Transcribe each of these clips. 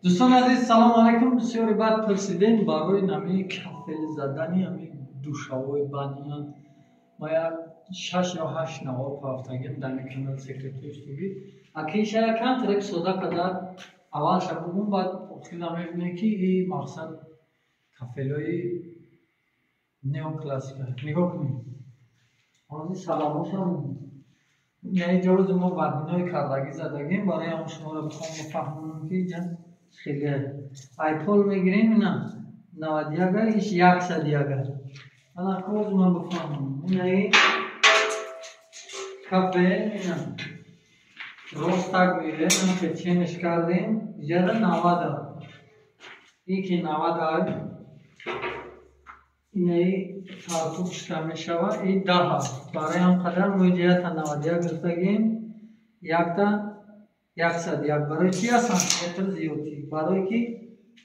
Дӯстони азиз, салому алайкум. Бисёре бад пурсидем барои нами кафел задани ҳами душавои баня. Ма як шаш ё ҳашт навор ҳафтагим дар канал Секретои студи. Акиша якам трек сода када аввалша бугум, баъд охира мебинем, ки и мақсад кафелҳои неоклассика. Нигоҳ кунед. Ҳозир сабабошам ҷози мо водяной кардагӣ задагим, барои ҳам шуморо бихоҳам бифаҳмонам, ки иҷа хеле ай пол мегирем, ина 91, иш 101. Ана коз ман бифаҳмонам. Инаи кафел, ина ростак мегирем, печенеш кардем, иҷада 90, и ки 90, инаи фартуқ шуда мешавад, и 10. Барои ҳам қадар мо иҷа якта 91 гирифтагим, якта 101. Барои чи як сантиметр зиёдтӣ? Барое ки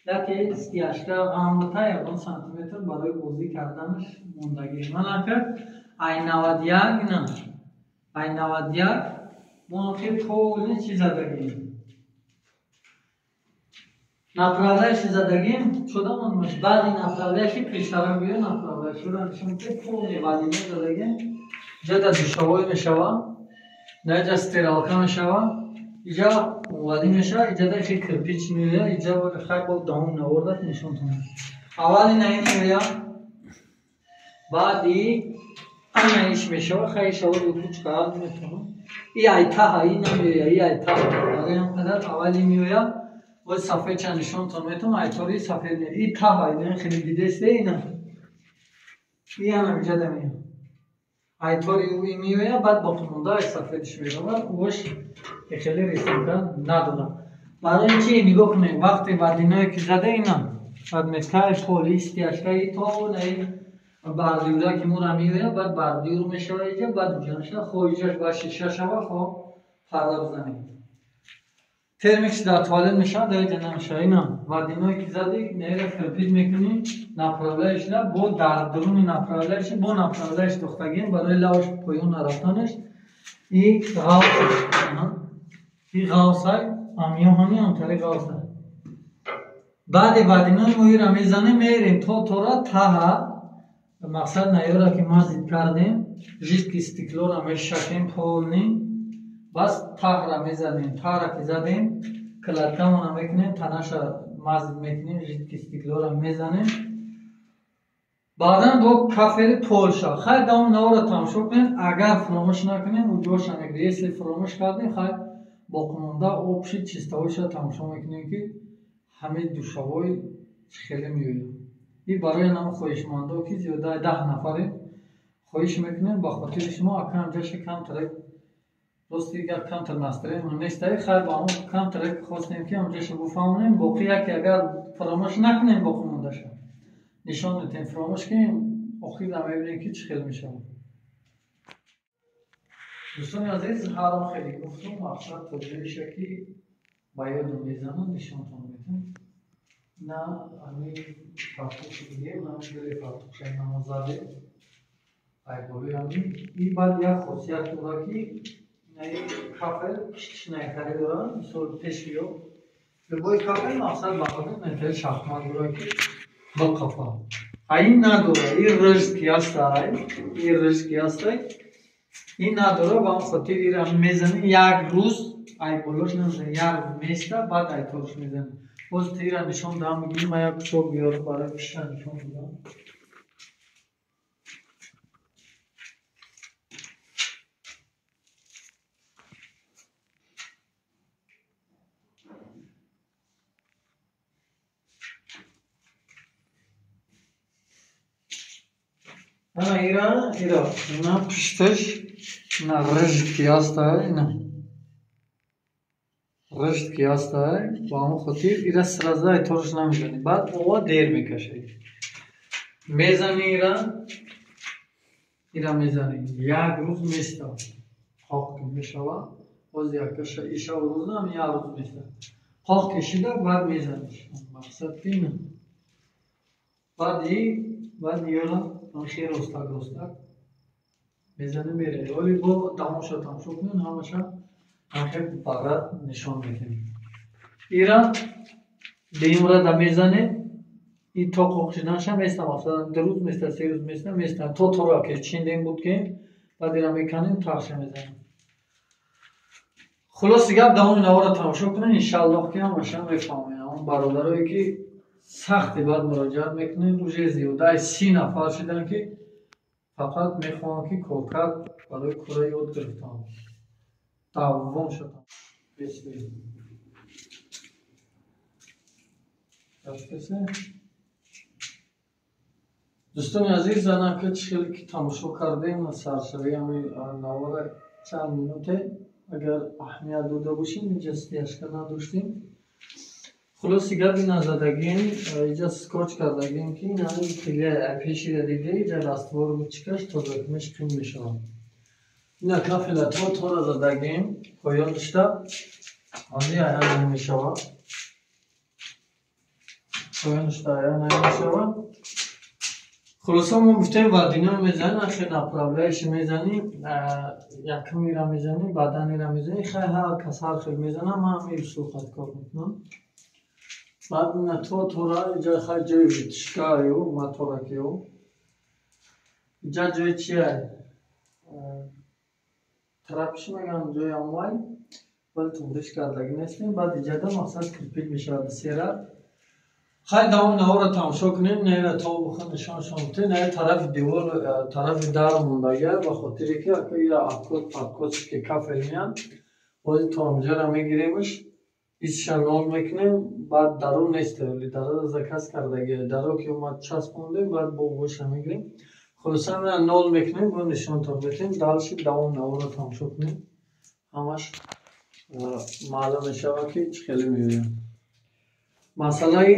яке стяжка ғамбита, ягон сантиметр барои бозӣ карданаш мондагӣ. Ман ака ай 91, ина ай 91 мо охир полни чи задагим, направляющий задагим шудамон. Баъди направляющий пештара биё, направляющийро нишон ки полный водяной задагим. Иҷа душавой мешава, наиҷа стиралка мешава, иҷа вади мешава, иҷада хи кирпич меоя, иҷа хай бо давом навордат нишонтон. Аввал ина ин меоя, баъди ана иш мешава, хай ишава кучка метавонам. И айтаҳа и намеоя, и айтаҳа. Барои ҳам қадар аввал и меоя, боз сафедча нишонтон метавонам, айтори сафед и таҳа, ина хеле дидесте, ина. И ана иҷада меоя. Айтори и меоя, баъд боқимонда ай сафедиш меравад, ош хеле рисунка надорад. Барои чи нигоҳ кунем, вақте водяное ки зада, ина подметкаи поли, стяжкаи то наи бордюра ки мура меоя, баъд бордюр мешава иҷа, баъд уҷа мешава, хо иҷаш ба шиша шава, хо парда бизанем. Термикш дар туалет мешава, дар иҷа намешава. Ина водяное ки зади, наира кирпич мекунӣ, направляющий бо дар дуруни направляющий бо направляющий дохтагим барои лавш поён нарафтанаш. И ғавс, и ғавсай, амиё ҳами ҳамтари ғавсай. Баъди водяной мо ира мезанем, мерем то тора таҳа, мақсад наёра ки мазид кардем, жидкий стеклора мешакем полный, бас таҳра мезанем. Таҳра ки задем, кладкамона мекунем, танаша мазид мекунем, жидкий стеклора мезанем. Баъдан бо кафели полша. Хай давом навора тамошо кунем, агар фуромӯш накунем, уҷоша мегирем. Если фуромӯш кардем, хай боқимонда общий чистовойша тамошо мекунем, ки ҳамаи душавой хеле меояд. И барои нам хоҳишмандо, ки зиёдаи 10 нафарем, хоҳиш мекунем ба хотири шумо, ака ҳамҷаша камтарак, рости гап, камтар настроение нестай, хай ба ҳамон камтарак хостем, ки ҳамҷаша буфаҳмонем. Боқӣ яке агар фаромӯш накунем, боқимондаша нишон медиҳем, фаромӯш кунем, охирда мебинем, ки чӣ хел мешавад. Дӯстони азиз, ҳар он хеле гуфтум, мақсад то ҷоиша ки ба ёдум мезанам, нишонтон медиҳам. На ҳамин фартуқи дигем, ҳамин дили фартуқша намо задем ай болои ҳамин. И баъд як хосият дорад, ки инаи кафел пиштиш наихаре дорад, мисол пеши ё любой кафел мақсад ба хотир наихари шахмат дорад, ки биқафа. А ин надорад, и рыжд ки ҳастай, и рыжд ки ҳастай, ин надорад. Ба он хотир ира мезанӣ, як рӯз ай болош намезанӣ, як рӯз места, баъд ай торш мезанӣ. Боз тира нишон даҳам, мегирим, ман як кусок биёрам барои пишта нишон додам. Ана ира, ира, ина пишташ, ина рыжд ки ҳастай, ина рыжд ки ҳастай, ба ҳамон хотир ира сразу ай торш намезанӣ, баъд ова дер мекашад. Мезанӣ ира, ира мезанӣ, як рӯз места, қоқ ки мешава, боз якаша иша рӯзам як рӯз места. Қоқ кашида баъд мезаниш. Мақсад ки ина. Баъди баъд ёра хел ростак ростак мезанем, мерем. Оли бо давомша тамошо кунем, ҳамаша ҳамхел бағрат нишон медиҳем. Ира Дуюмра да мезанем, и то қоқ шиданша места, мақсадан 2 рӯз места, 3 рӯз места, места. То тора ки чиндем буд ки баъд ира меканем, тахша мезанем. Хулоси гап, давоми навора тамошо кунед, иншааллоҳ ки ҳамаша мефаҳмед. Он бародарое ки сахти баъд муроҷиат мекунед, уже зиёдаи 30 нафар шидан ки фақат мехоҳанд ки коркард барои кора ёд гирифтан. Давом шудам. Дӯстони азиз, занака чӣ хеле ки тамошо кардем, саршавии ҳамин навора чанд минуте, агар аҳамият дода бошем, инҷа стяжка надоштем. Хулоси гап ина задагим, инҷа скотч кардагим ки ин ҳамин хеле пеширо диде, инҷа раствор чикаш тозакуниш қин мешавад. Ина кафела то тора задагим, поёништа ҳамин аян мешавад. Поёништа аян мешавад. Хулоса мо гуфтем вадино мезанем, ахир направляющий мезанем, якум ира мезанем, баъдан ира мезанем, хай ҳар кас ҳар хел мезанам, ман ҳамин усул хат кор мекунам. Баъд ина то тора иҷа хай ҷои витишкаю моторакиё. Иҷа ҷои чия? Трапчи мегӯям, ҷои амвай, вале туғриш кардагӣ нестем. Баъд иҷада мақсад кирпич мешавад сера. Хай давом навора тамошо кунем, наира то буха нишоншон битем, наира тарафи девор, тарафи дар мондага, ба хотире ки ака ира откот подкот ки кафел меянд, бози то онҷара мегиремш, исша нол мекунем, баъд даро нест, вале дароро заказ кардаги, даро ки омад часпондем, баъд бо боша мегирем. Хулоса ина нол мекунем, бо нишонтон метем, дальше давом навора тамошо кунем, ҳамаш маълум мешавад ки чӣ хеле меояд. Масъалаи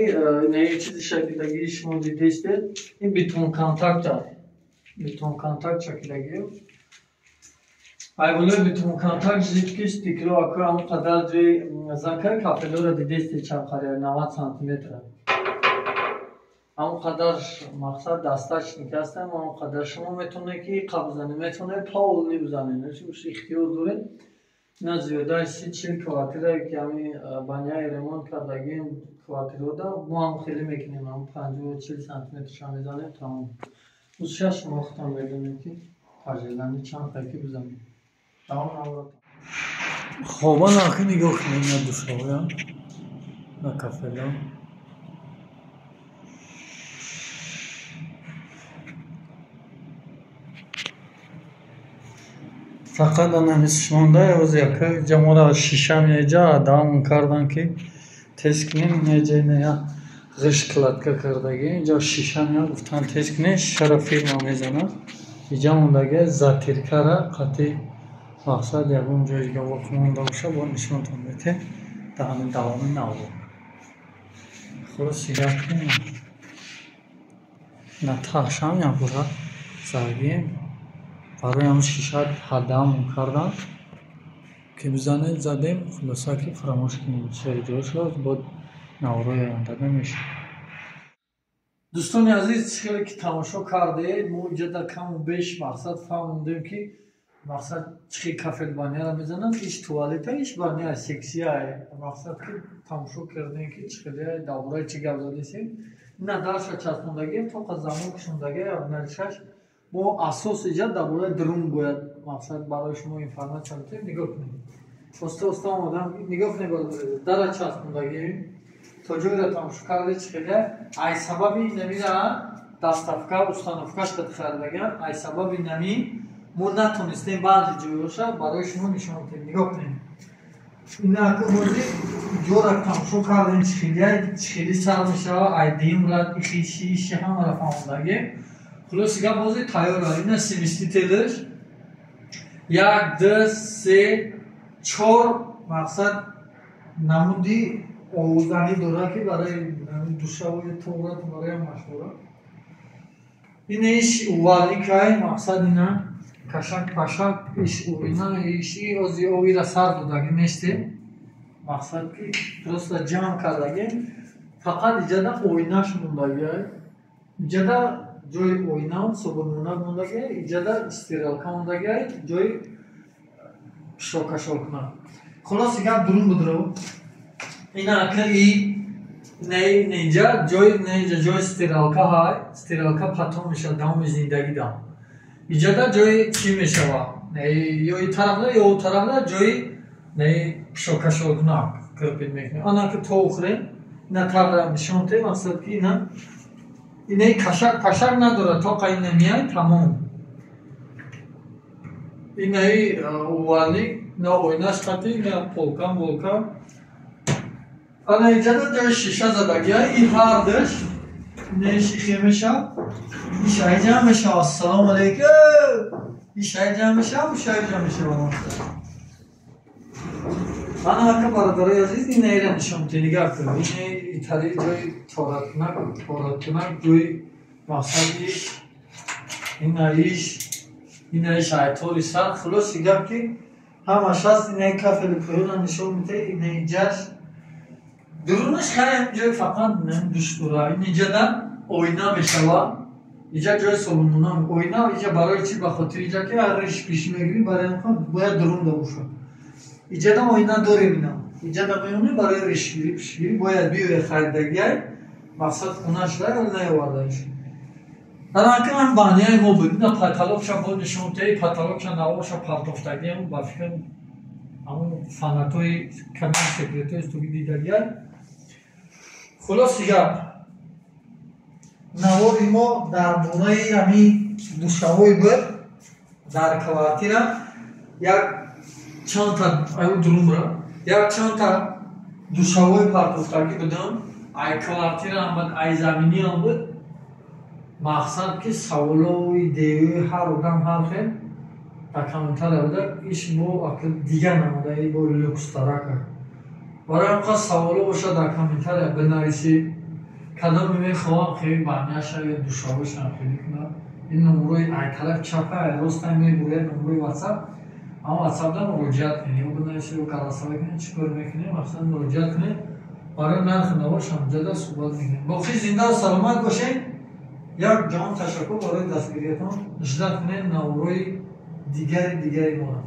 инаи чизи шакидагии шумо дидестед, ин бетон-контакт аст. Бетон-контакт шакидагӣ. Айболои бетон-контакт жидки стекло ака он қадар ҷои зака кафелоро дидестед чанд қария 90 сантиметр. Он қадар мақсад дастачник ҳастам, он қадар шумо метавонед ки иқа бизанед, метавонед паул нибизанед, ихтиёр доред. На зиёдаи 30-40 квартирае ки ҳамин баняи ремонт кардагим квартирода, мо ҳам хеле мекунем, ҳам 50-40 сантиметрша мезанем, тамом. Узша шумо худтон медонед ки пажелани чанд қайки бизанед. Давом наврат. Хоб, ана аки нигоҳ кунед на душовая, на кафела. Фақат ана мисшмонда ёз яка ҷамора шиша меҷа давом кардан ки тез кунем, инеҷа ина ғиш кладка кардаги, инҷа шиша мея гуфтан тез кунем, шишаро фирма мезанад. Иҷа мондаги затиркара қатъи мақсад ягон ҷои дига воқеъ монда боша, бо нишонтон метем дар ҳамин давоми навор. Хулоси гап на таҳшам якбора задагием. Барои ҳамин шиша ҳаддаамон кардан ки бизанем, задем. Хулоса ки фаромӯш кунем чиро шуд, бо наворои оянда мешавад. Дӯстони азиз, чӣ хеле ки тамошо кардед, мо инҷа дар каму беш мақсад фаҳмондем ки мақсад чӣ хел кафелбанияро мезананд, иш туалета, иш бания сексия. Мақсад ки тамошо кардем ки чӣ хеле дар бораи чӣ гап задесем. Ина дарша часпондагием, то қа замон кушондагӣ, абналишаш. Мо асос иҷа дар бораи дрон бояд мақсад барои шумо информатсия бидем. Нигоҳ кунед. Оста-оста омадам, нигоҳ кунед, дара часпондагием. То ҷойро тамошо кардед чӣ хеле, ай сабаби намира доставка, установкаш қад харидагиам, ай сабаби нами мо натонистем баъзе ҷойҳоша барои шумо нишон диҳем. Нигоҳ кунед. Ина аку ҳозир ҷора тамошо кардем чӣ хеле, чӣ хеле сар мешавад, ай дуюм рад ихиши иши ҳамаро фаҳмондагием. Хулоси гап ҳозир тайёр аст. Ина смесителш 1, 2, 3, 4 мақсад намуди овозанӣ дорад ки барои душавои тоғрат барои ҳамаш дорад. Ина иш уваликай мақсад ина кашак пашак иш ина иши ози овира сар додагӣ нестем. Мақсад ки просто ҷамъ кардагем. Фақат иҷада оинаш мондагӣ. Иҷада ҷои оина собунмонак мондагӣ, иҷада стиралка мондагӣ, ҷои шокашокна. Хулоси гап дурун будро. Ина ака и Инҷа ҷои ҷои стиралка ҳай, стиралка потом мешавад давоми зиндагӣ дам. Иҷада ҷои чӣ мешавад? Ё и тарафда, ё у тарафда ҷои пишокашокунак кирпит мекунем. Ана ки то ухрем, ина тарра нишон те, мақсад ки ина инаи кашак пашак надорад, то қа ина мияй тамом. Инаи увалник, ина оинаш қати, ина полкам волкам. Ана иҷада ҷои шиша задагия, и ҳардаш инаи шихе мешавад, иш айҷа мешавад. Ассалому алайкум. Иш айҷа мешавад, уш айҷа мешавад. Ана ака бародарои азиз, инаира нишон те, нигаҳ кун. Инаи итари ҷои тораткунак, тораткунак ҷои мақсади инаиш, инаиш айтори сар. Хулоси гап ки ҳамаш ҳаст. Инаи кафели поёна нишон медиҳад, инаи ҷаш дурунаш хаем ҷои фақат душ дора. Иниҷада оина мешавад, иҷа ҷои солонмона оина. Иҷа барои чӣ? Ба хотири иҷа ки риш пиш мегирӣ, барои бояд дурунда бошад. Иҷада оина дорем, ина иҷада меонӣ барои ришгирӣ пишгирӣ бояд биёя харидагиай, мақсад хунаш ра наёвардаиш. Анаки ман банияи мо буд. Ина потолокша бо нишон теи, потолокша навоша партофтагиам, ба фикрам ҳамун фанатои канал Секретои стуги дидагиай. Хулоси гап, навори мо дар бораи ҳамин душавой буд дар квартира. Як чандта аю дурумра як чандта душавои партофтагӣ будам, ай квартираам буд, ай заминиам буд. Мақсад ки саволои девии ҳар одам ҳар хел дар комментария буда. Иш бо дигар намуда, бо люкстарака. Барои ҳам қад саволо бошад, дар комментария бинависед. Кадоме мехоҳам хеле баняша ё душавошам хеле кунам, ин номрои ай тараф чапа, ай роста мебуряд номрои ватсап, ама ватсапда муроҷиат кунед, ё бинависед, ё голосовой кунед, чӣ кор мекунед, мақсад муроҷиат кунед. Барои нархи навош ҳамҷода суҳбат мекунем. Боқӣ зиндаву саломат бошед. Як ҷаҳон ташаккур барои дастгириятон. Ждать кунед наврои дигари моро.